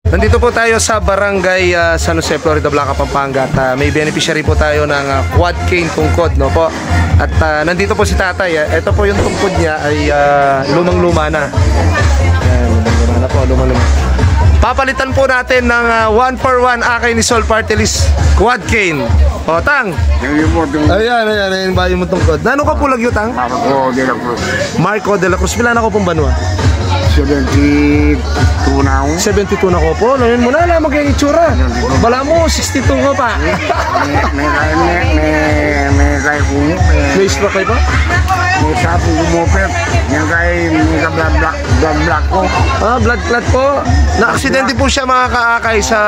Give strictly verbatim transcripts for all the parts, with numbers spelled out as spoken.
Nandito po tayo sa Barangay, ah, San Jose, Floridablanca, Pampanga. At, ah, may beneficiary po tayo ng, ah, quad cane tungkod, no po? At, ah, nandito po si tatay. Ah. Ito po yung tungkod niya ay, ah, lumang-luma na. Ayan, lumang-luma na po, lumang-luma. Papalitan po natin ng, ah, one for one Akay ni Sol Party List quad cane. O, Tang. Yung report yung Ayan, ayan, ayan, bayu mung tungkod. Nanu ka pu lagyu, Tang? Marco de la Cruz. Marco de la Cruz. Pila na ko pung banua? Seventy-two na ako. Seventy-two na ko pu. Lawen mu na, ala mu keng itsura. Balamu, sixty-two ka pa. May, may, may, may, may, may, may, May stroke ka pa? May sapu kumopet. Yan kay, may ka-blood black, blood black ko. Ah, blood clot po. Na-aksidente po siya, mga kaakay, sa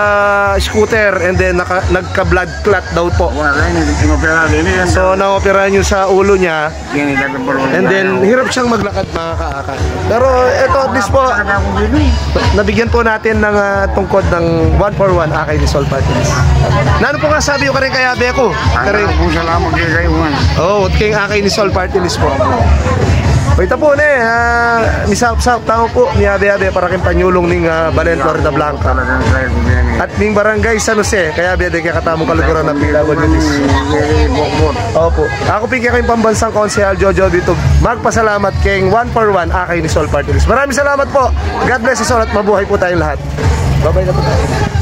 scooter, and then naka-, nagka-blood clot daw po. Wala, kaya inopera din yan. So, naoperahan yung sa ulo niya. Yan, ito po. And then, hirap siyang maglakad, mga kaakay. Pero ito, at least po, nabigyan po natin ng, ah, tungkod ng one for one Akay ni Sol Party List. Nanu po nga sabi ko karing kayabe ku? Karing Ang po, salamat kay kayo, man. Oh, keng Akay ni Sol Party List po. O, ita po ne, ah, misaup-saup tamu pu, miyabe-yabe para keng panyulung ning, ah, Balen, Floridablanca. Talagang kayo po yan, eh. At ning Barangay San Jose, kayabe de kekatamung kaluguran a P W Ds. Very bokbot. Opo. Aku pin kekayung pambansang konsehal, Jojo Bitug, magpasalamat keng one for one Akay ni Sol Party List. Maraming salamat po. God bless us all at mabuhay po tayong lahat. Babay na po tayo.